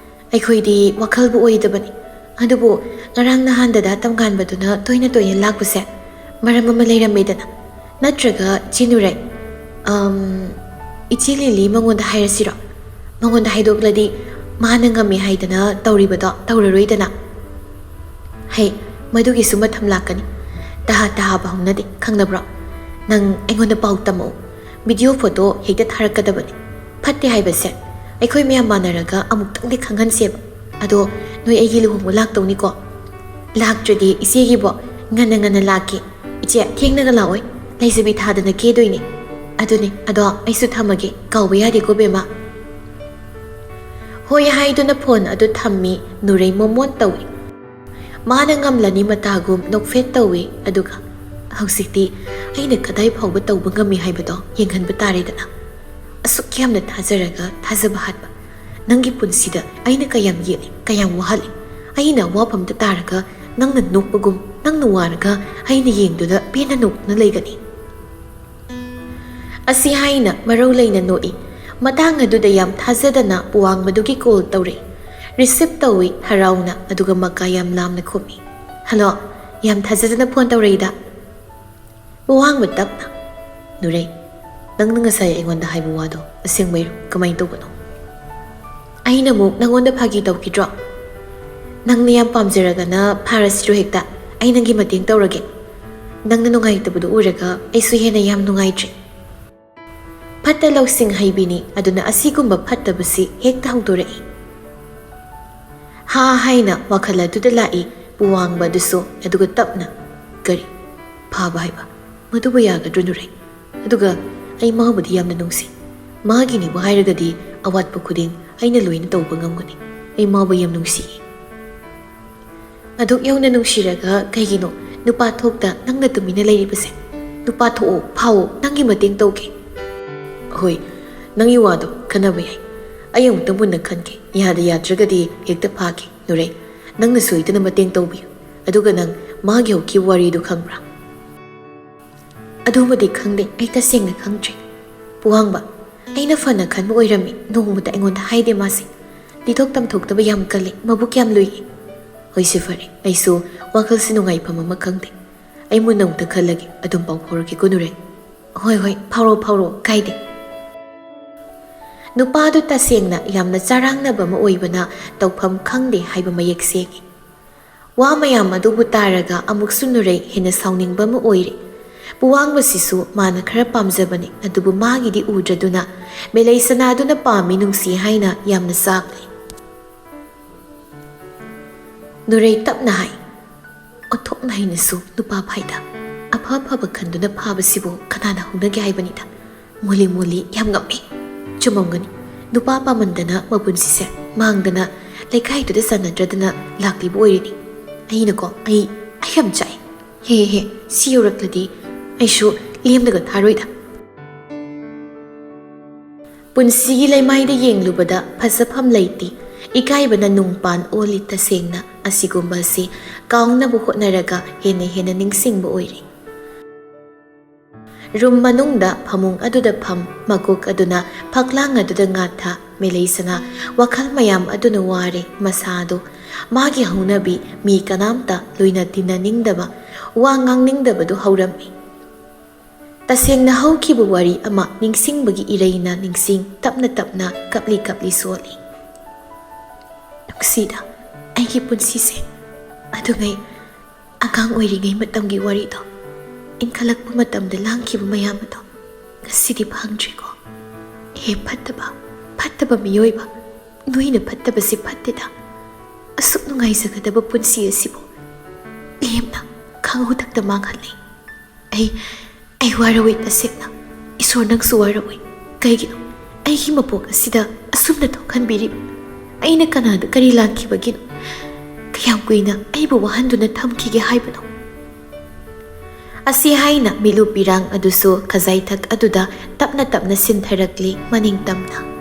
ꯑꯩꯈꯣꯏꯗꯤ ꯋꯥꯈꯜꯕꯨ ꯑꯣꯏꯗꯕꯅꯤ꯫ ꯑꯗꯨꯕꯨ ꯉꯔꯥꯡ ꯅꯍꯥꯟꯗꯗ ꯇꯝꯉꯥꯟꯕꯗꯨꯅ ꯇꯣꯏꯅ ꯇꯣꯏꯅ ꯂꯥꯛꯄꯁꯦ ꯃꯔꯝ ꯑꯃ ꯂꯩꯔꯝꯃꯦꯗꯅ꯫ ꯅꯠꯇ꯭ꯔꯒ ꯆꯦ ꯅꯨꯔꯩ, ꯑꯝ, ꯏꯆꯦ ꯂꯤꯂꯤ ꯃꯉꯣꯟꯗ ꯍꯥꯏꯔꯁꯤꯔꯣ? ꯃꯉꯣꯟꯗ ꯍꯥꯏꯗꯣꯛꯂꯗꯤ ꯃꯥꯅ ꯉꯝꯃꯤ ꯍꯥꯏꯗꯅ ꯇꯧꯔꯤꯕꯗꯣ ꯇꯧꯔꯔꯣꯏꯗꯅ꯫ ꯍꯩ, ꯃꯗꯨꯒꯤꯁꯨ ꯃꯇꯝ ꯂꯥꯛꯀꯅꯤ꯫ ꯇꯍꯥ ꯇꯍꯥꯕ ꯍꯧꯅꯗꯦ, ꯈꯪꯅꯕ꯭ꯔꯣ? ꯅꯪ ꯑꯩꯉꯣꯟꯗ ꯄꯥꯎ ꯇꯝꯃꯛꯎ꯫ ꯚꯤꯗꯤꯑꯣ ꯐꯣꯇꯣ ꯍꯦꯛꯇ ꯊꯥꯔꯛꯀꯗꯕꯅꯤ꯫ ꯐꯠꯇꯦ ꯍꯥꯏꯕꯁꯦ ꯑꯩꯈꯣꯏ ꯃꯌꯥꯝ ꯃꯥꯟꯅꯔꯒ ꯑꯃꯨꯛꯇꯪꯗꯤ ꯈꯪꯍꯟꯁꯦꯕ꯫ ꯑꯗꯣ ꯅꯣꯏ ꯑꯩꯒꯤ ꯂꯨꯍꯣꯡꯕ ꯂꯥꯛꯇꯧꯅꯤꯀꯣ? ꯂꯥꯛꯇ꯭ꯔꯗꯤ ꯏꯆꯦꯒꯤꯕꯣ? ꯉꯟꯅ ꯉꯟꯅ ꯂꯥꯛꯀꯦ꯫ ꯏꯆꯦ, ꯊꯦꯡꯅꯒ ꯂꯥꯛꯑꯣꯏ꯫ ꯂꯩꯖꯕꯤ ꯊꯥꯗꯅ ꯀꯦꯗꯣꯏꯅꯦ꯫ ꯑꯗꯨꯅꯦ, ꯑꯗꯣ ꯑꯩꯁꯨ ꯊꯝꯃꯒꯦ, ꯀꯥꯎꯕ ꯌꯥꯗꯦꯀꯣ ꯕꯦꯝꯃ꯫ ꯍꯣꯏ ꯍꯥꯏꯗꯨꯅ ꯐꯣꯟ ꯑꯗꯨ ꯊꯝꯃꯤ꯫ ꯅꯨꯔꯩ ꯃꯣꯃꯣꯟ ꯇꯧꯏ꯫ ꯃꯥꯅ ꯉꯝꯂꯅꯤ ꯃꯇꯥꯒꯨꯝ ꯅꯣꯛꯐꯦꯠ ꯇꯧꯏ꯫ ꯑꯗꯨꯒ ꯍꯧꯖꯤꯛꯇꯤ ꯑꯩꯅ ꯀꯗꯥꯏ ꯐꯥꯎꯕ ꯇꯧꯕ ꯉꯝꯃꯤ ꯍꯥꯏꯕꯗꯣ ꯌꯦꯡꯍꯟꯕ ꯇꯥꯔꯦꯗꯅ꯫ ꯑꯁꯨꯛ ꯌꯥꯝꯅ ꯊꯥꯖꯔꯒ ꯊꯥꯖꯕ ꯍꯥꯠꯄ꯫ ꯅꯪꯒꯤ ꯄꯨꯟꯁꯤꯗ ꯑꯩꯅ ꯀꯌꯥꯝ ꯌꯦꯠꯂꯤ, ꯀꯌꯥꯝ ꯋꯥꯍꯜꯂꯤ꯫ ꯑꯩꯅ ꯑꯋꯥꯐꯝꯗ ꯇꯥꯔꯒ ꯅꯪꯅ ꯅꯣꯛꯄꯒꯨꯝ, ꯅꯪꯅ ꯋꯥꯔꯒ ꯑꯩꯅ ꯌꯦꯡꯗꯨꯅ ꯄꯦꯟꯅ ꯅꯣꯛꯇꯨꯅ ꯂꯩꯒꯅꯤ꯫ ꯑꯁꯤ ꯍꯥꯏꯅ ꯃꯔꯧ ꯂꯩꯅ ꯅꯣꯛꯏ꯫ ꯃꯇꯥꯡ ꯑꯗꯨꯗ ꯌꯥꯝ ꯊꯥꯖꯗꯅ ꯄꯨꯋꯥꯡꯕꯗꯨꯒꯤ ꯀꯣꯜ ꯇꯧꯔꯛꯏ꯫ ꯔꯤꯁꯤꯞ ꯇꯧꯏ ꯍꯔꯥꯎꯅ, ꯑꯗꯨꯒ ꯃꯀꯥ ꯌꯥꯝ ꯂꯥꯝꯅ ꯈꯨꯝꯃꯤ꯫ "ꯍꯜꯂꯣ, ꯌꯥꯝ ꯊꯥꯖꯗꯅ ꯐꯣꯟ ꯇꯧꯔꯛꯏꯗ?" ꯄꯨꯋꯥꯡꯕ ꯇꯞꯅ, "ꯅꯨꯔꯩ, ꯅꯪꯅ ꯉꯁꯥꯏ ꯑꯩꯉꯣꯟꯗ ꯍꯥꯏꯕ ꯋꯥꯗꯣ ꯑꯁꯦꯡꯕꯩꯔꯣ? ꯀꯃꯥꯏꯅ ꯇꯧꯕꯅꯣ?" "ꯑꯩꯅ ꯑꯃꯨꯛ ꯅꯪꯉꯣꯟꯗ ꯐꯥꯒꯤ ꯇꯧꯈꯤꯗ꯭ꯔꯣ? ꯅꯪꯅ ꯌꯥꯝ ꯄꯥꯝꯖꯔꯒꯅ ꯐꯥꯔꯁꯤꯔꯣ ꯍꯦꯛꯇ? ꯑꯩ ꯅꯪꯒꯤ ꯃꯇꯦꯡ ꯇꯧꯔꯒꯦ꯫ ꯅꯪꯅ ꯅꯨꯡꯉꯥꯏꯇꯕꯗꯨ ꯎꯔꯒ ꯑꯩꯁꯨ ꯍꯦꯟꯅ ꯌꯥꯝ ꯅꯨꯡꯉꯥꯏꯇ꯭ꯔꯦ꯫" ꯐꯠꯇ ꯂꯧꯁꯤꯡ ꯍꯩꯕꯤꯅꯤ, ꯑꯗꯨꯅ ꯑꯁꯤꯒꯨꯝꯕ ꯐꯠꯇꯕꯁꯤ ꯍꯦꯛꯇ ꯍꯧꯗꯣꯔꯛꯏ꯫ ꯍꯥ ꯍꯥꯏꯅ ꯋꯥꯈꯜ ꯑꯗꯨꯗ ꯂꯥꯛꯏ ꯄꯨꯋꯥꯡꯕ ꯑꯗꯨꯁꯨ, ꯑꯗꯨꯒ ꯇꯞꯅ, "ꯀꯔꯤ? ꯐꯥꯕ ꯍꯥꯏꯕ? ꯃꯗꯨꯕꯨ ꯌꯥꯒꯗ꯭ꯔꯣ ꯅꯨꯔꯩ? ꯑꯗꯨꯒ ꯑꯩ ꯃꯥꯕꯨꯗꯤ ꯌꯥꯝꯅ ꯅꯨꯡꯁꯤ꯫ ꯃꯥꯒꯤꯅꯤꯕꯨ ꯍꯥꯏꯔꯒꯗꯤ ꯑꯋꯥꯠꯄ ꯈꯨꯗꯤꯡ ꯑꯩꯅ ꯂꯣꯏꯅ ꯇꯧꯕ ꯉꯝꯒꯅꯤ꯫ ꯑꯩ ꯃꯥꯕꯨ ꯌꯥꯝ ꯅꯨꯡꯁꯤꯌꯦ꯫" "ꯑꯗꯨꯛ ꯌꯧꯅ ꯅꯨꯡꯁꯤꯔꯒ ꯀꯩꯒꯤꯅꯣ ꯅꯨꯄꯥ ꯊꯣꯛꯇ ꯅꯪꯅ ꯇꯨꯃꯤꯟꯅ ꯂꯩꯔꯤꯕꯁꯦ? ꯅꯨꯄꯥ ꯊꯣꯛꯑꯣ, ꯐꯥꯎꯑꯣ, ꯅꯪꯒꯤ ꯃꯇꯦꯡ ꯇꯧꯒꯦ꯫" "ꯍꯣꯏ, ꯅꯪꯒꯤ ꯋꯥꯗꯣ ꯈꯟꯅꯕ ꯌꯥꯏ꯫ ꯑꯩ ꯑꯃꯨꯛꯇ ꯃꯨꯟꯅ ꯈꯟꯒꯦ꯫ ꯌꯥꯗ ꯌꯥꯗ꯭ꯔꯒꯗꯤ ꯍꯦꯛꯇ ꯐꯥꯒꯦ꯫ ꯅꯨꯔꯩ, ꯅꯪꯅ ꯁꯣꯏꯗꯅ ꯃꯇꯦꯡ ꯇꯧꯕꯤꯌꯨ꯫ ꯑꯗꯨꯒ ꯅꯪ ꯃꯥꯒꯤ ꯍꯧꯈꯤꯕ ꯋꯥꯔꯤꯗꯨ ꯈꯪꯕ꯭ꯔꯥ?" "ꯑꯗꯨꯃꯗꯤ ꯈꯪꯗꯦ, ꯑꯩ ꯇꯁꯦꯡꯅ ꯈꯪꯗ꯭ꯔꯦ꯫" "ꯄꯨꯋꯥꯡꯕ, ꯑꯩꯅ ꯐꯅ ꯈꯟꯕ ꯑꯣꯏꯔꯝꯃꯤ꯫ ꯅꯣꯡꯃꯇ ꯑꯩꯉꯣꯟꯗ ꯍꯥꯏꯗꯦ ꯃꯥꯁꯦ꯫ ꯂꯤꯊꯣꯛ ꯇꯝꯊꯣꯛꯇꯕ ꯌꯥꯝ ꯀꯜꯂꯤ, ꯃꯕꯨꯛ ꯌꯥꯝ ꯂꯨꯏ꯫ ꯍꯣꯏꯁꯦ, ꯐꯔꯦ, ꯑꯩꯁꯨ ꯋꯥꯈꯜꯁꯤ ꯅꯨꯡꯉꯥꯏꯐꯝ ꯑꯃ ꯈꯪꯗꯦ꯫ ꯑꯩ ꯃꯨꯟꯅ ꯑꯃꯨꯛꯇ ꯈꯜꯂꯒꯦ, ꯑꯗꯨꯝ ꯄꯥꯎ ꯐꯥꯎꯔꯛꯀꯦꯀꯣ ꯅꯨꯔꯩ꯫ ꯍꯣꯏ ꯍꯣꯏ, ꯐꯥꯎꯔꯣ ꯐꯥꯎꯔꯣ, ꯀꯥꯏꯗꯦ꯫ ꯅꯨꯄꯥꯗꯨ ꯇꯁꯦꯡꯅ ꯌꯥꯝꯅ ꯆꯔꯥꯡꯅꯕ ꯑꯃ ꯑꯣꯏꯕꯅ ꯇꯧꯐꯝ ꯈꯪꯗꯦ ꯍꯥꯏꯕ ꯃꯌꯦꯛ ꯁꯦꯡꯉꯤ꯫ ꯋꯥ ꯃꯌꯥꯝ ꯑꯗꯨꯕꯨ ꯇꯥꯔꯒ ꯑꯃꯨꯛꯁꯨ ꯅꯨꯔꯩ ꯍꯦꯟꯅ ꯁꯥꯎꯅꯤꯡꯕ ꯑꯃ ꯑꯣꯏꯔꯦ꯫ ꯄꯨꯋꯥꯡꯕꯁꯤꯁꯨ ꯃꯥꯅ ꯈꯔ ꯄꯥꯝꯖꯕꯅꯤ, ꯑꯗꯨꯕꯨ ꯃꯥꯒꯤꯗꯤ ꯎꯗ꯭ꯔꯗꯨꯅ ꯃꯦꯂꯩ ꯁꯅꯥꯗꯨꯅ ꯄꯥꯝꯃꯤ ꯅꯨꯡꯁꯤ ꯍꯥꯏꯅ ꯌꯥꯝꯅ ꯆꯥꯛꯂꯤ꯫ ꯅꯨꯔꯩ ꯇꯞꯅ ꯍꯥꯏ, "ꯑꯣꯟꯊꯣꯛꯅ ꯍꯩꯅꯁꯨ ꯅꯨꯄꯥ ꯐꯥꯏꯗ꯫ ꯑꯐ ꯑꯐꯕ ꯈꯟꯗꯨꯅ ꯐꯥꯕꯁꯤꯕꯨ ꯀꯅꯥꯅ ꯍꯧꯅꯒꯦ ꯍꯥꯏꯕꯅꯤꯗ꯫ ꯃꯣꯂꯤ ꯃꯣꯂꯤ ꯌꯥꯝ ꯉꯝꯃꯤ꯫ ꯆꯨꯝꯃꯝꯒꯅꯤ꯫ ꯅꯨꯄꯥ ꯄꯥꯝꯃꯟꯗꯅ ꯃꯄꯨꯟꯁꯤꯁꯦ ꯃꯥꯡꯗꯅ ꯂꯩꯀꯥꯏꯗꯨꯗ ꯆꯟꯅꯗ꯭ꯔꯗꯅ ꯂꯥꯛꯂꯤꯕ ꯑꯣꯏꯔꯤꯅꯤ꯫ ꯑꯩꯅꯀꯣ, ꯑꯩ, ꯑꯩ ꯌꯥꯝ ꯆꯥꯛꯑꯦ꯫ ꯍꯦ ꯍꯦ, ꯁꯤ ꯌꯧꯔꯛꯂꯗꯤ ꯑꯩꯁꯨ ꯂꯦꯝꯅꯒ ꯊꯥꯔꯣꯏꯗ꯫" ꯄꯨꯟꯁꯤꯒꯤ ꯂꯩꯃꯥꯏꯗ ꯌꯦꯡꯂꯨꯕꯗ ꯐꯖꯐꯝ ꯂꯩꯇꯦ꯫ ꯏꯀꯥꯏꯕꯅ ꯅꯨꯡꯄꯥꯟ ꯑꯣꯜꯂꯤ ꯇꯁꯦꯡꯅ꯫ ꯑꯁꯤꯒꯨꯝꯕ ꯑꯁꯤ ꯀꯥꯎꯅꯕ ꯍꯣꯠꯅꯔꯒ ꯍꯦꯟꯅ ꯍꯦꯟꯅ ꯅꯤꯡꯁꯤꯡꯕ ꯑꯣꯏꯔꯦ꯫ ꯔꯨꯝ ꯃꯅꯨꯡꯗ ꯐꯃꯨꯡ ꯑꯗꯨꯗ ꯐꯝ, ꯃꯀꯣꯛ ꯑꯗꯨꯅ ꯐꯛꯂꯥꯡ ꯑꯗꯨꯗ ꯉꯥꯊ, ꯃꯦꯂꯩꯁꯅꯥ ꯋꯥꯈꯜ ꯃꯌꯥꯝ ꯑꯗꯨꯅ ꯋꯥꯔꯦ ꯃꯁꯥꯗꯨ꯫ ꯃꯥꯒꯤ ꯍꯧꯅꯕꯤ ꯃꯤ ꯀꯅꯥꯝꯇ ꯂꯣꯏꯅ ꯇꯤꯟꯅꯅꯤꯡꯗꯕ, ꯋꯥ ꯉꯥꯡꯅꯤꯡꯗꯕꯗꯨ ꯍꯧꯔꯝꯃꯤ꯫ ꯇꯁꯦꯡꯅ ꯍꯧꯈꯤꯕ ꯋꯥꯔꯤ ꯑꯃ ꯅꯤꯡꯁꯤꯡꯕꯒꯤ ꯏꯔꯩꯅ ꯅꯤꯡꯁꯤꯡ ꯇꯞꯅ ꯇꯞꯅ ꯀꯞꯂꯤ ꯀꯞꯂꯤ ꯁꯣꯜꯂꯤ꯫ ꯅꯨꯡꯁꯤꯗ, ꯑꯩꯒꯤ ꯄꯨꯟꯁꯤꯁꯦ꯫ ꯑꯗꯨꯉꯩ ꯑꯉꯥꯡ ꯑꯣꯏꯔꯤꯉꯩ ꯃꯇꯝꯒꯤ ꯋꯥꯔꯤꯗꯣ, ꯏꯟꯈꯠꯂꯛꯄ ꯃꯇꯝꯗ ꯂꯥꯡꯈꯤꯕ ꯃꯌꯥꯝ ꯑꯗꯣ ꯉꯁꯤꯗꯤ ꯐꯪꯗ꯭ꯔꯦꯀꯣ꯫ ꯍꯦ ꯐꯠꯇꯕ, ꯐꯠꯇꯕ ꯃꯤꯑꯣꯏꯕ, ꯅꯣꯏꯅ ꯐꯠꯇꯕꯁꯦ ꯐꯠꯇꯦꯗ꯫ ꯑꯁꯨꯛ ꯅꯨꯡꯉꯥꯏꯖꯒꯗꯕ ꯄꯨꯟꯁꯤ ꯑꯁꯤꯕꯨ ꯂꯦꯝꯅ ꯈꯪꯍꯧꯗꯛꯇ ꯃꯥꯡꯍꯜꯂꯦ꯫ ꯑꯩ, ꯑꯩ ꯋꯥꯔꯧꯏ ꯇꯁꯦꯡꯅ꯫ ꯏꯁꯣꯔ, ꯅꯪꯁꯨ ꯋꯥꯔꯧꯏ꯫ ꯀꯩꯒꯤꯅꯣ ꯑꯩꯒꯤ ꯃꯄꯣꯛ ꯑꯁꯤꯗ ꯑꯁꯨꯝꯅ ꯊꯣꯛꯍꯟꯕꯤꯔꯤꯕ? ꯑꯩꯅ ꯀꯅꯥꯗ ꯀꯔꯤ ꯂꯥꯟꯈꯤꯕꯒꯤꯅꯣ? ꯀꯌꯥꯝ ꯀꯨꯏꯅ ꯑꯩꯕꯨ ꯋꯥꯍꯟꯗꯨꯅ ꯊꯝꯈꯤꯒꯦ ꯍꯥꯏꯕꯅꯣ? ꯑꯁꯤ ꯍꯥꯏꯅ ꯃꯤꯠꯂꯨ ꯄꯤꯔꯥꯡ ꯑꯗꯨꯁꯨ ꯈꯖꯥꯏꯊꯛ ꯑꯗꯨꯗ ꯇꯞꯅ ꯇꯞꯅ ꯁꯤꯟꯊꯔꯛꯂꯤ ꯃꯅꯤꯡ ꯇꯝꯅ꯫